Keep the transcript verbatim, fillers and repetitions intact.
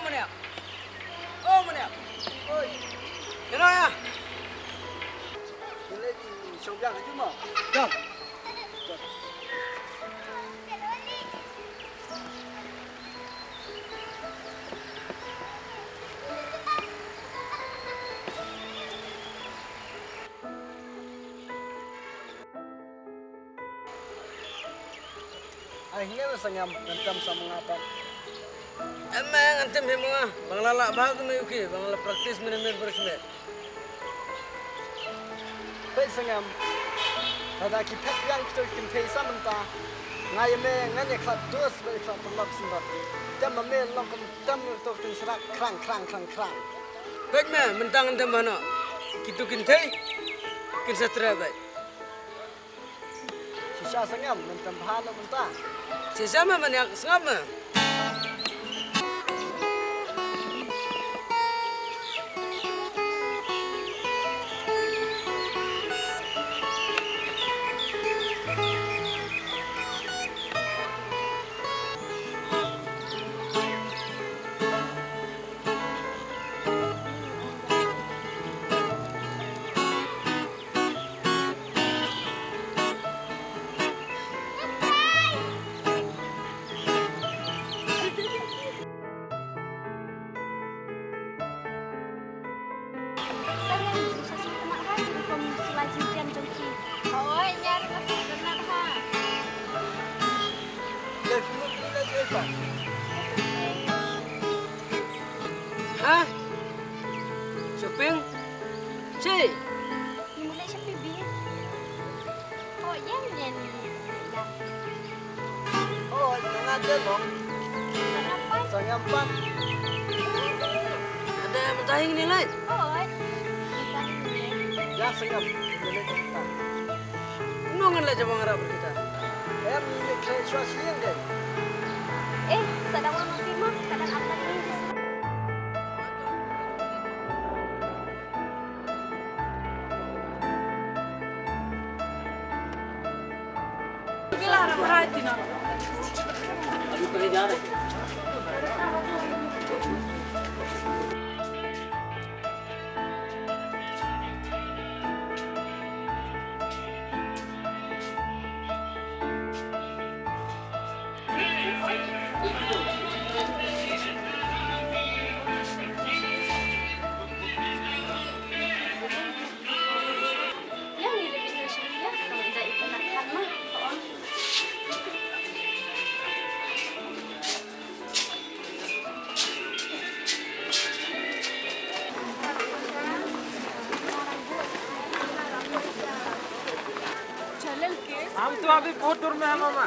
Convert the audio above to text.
Maniak. Oh, Maniak. Oi. Ïa no ïa. Ïa leit shong biang ha juma. Jom. Ai, hynne me Sangem, ngan tem sa ma nga pat. Em, ngan tem hi ma nga. Ba nga la lah bha kane u ki, ba nga la practice mynne mynne baroh shi miet. Peit Sangem, lada ki phet biang kito ki kynthei sa mynta, nga ïa me ngan ïa khlad dos bad ïa khlad paralok sngewbha. Tem ma me long kum tem ïa kito ki tyngsharak, khrang khrang khrang khrang. Peit me, mynta ngan tem bha noh. Kito ki kynthei kin sa treh beit. Shisha Sangem, men tem bha noh mynta. Shisha me Maniak, sngap me. Sangem, sa sngewtynnat ha ïa ka uniform sila jingtiam jong ki. Hooid, nga ruh nga sngewtynnat ha. Dei, phi mut phi leit shaei pat? Ha? Shopping? Shi? Ngi mut leit shopping, Bi. Oh, ïa, ïa, ïa, ïa. Oh, ïa, nga te long. Sangem pat. Sangem pat. Ade, mynta hi ngin leit? Oh, ïa. Mynta hi ngin leit. Ïa, Sangem, ngin leit mynta. Kumno ngin leit jabang rap kita? Em, ngin leit khleh shuwa shiliang dei. Eh, sa dang wan ma phi mo, ka dang ap na ngin. हम तो अभी बहुत दूर में है मामा।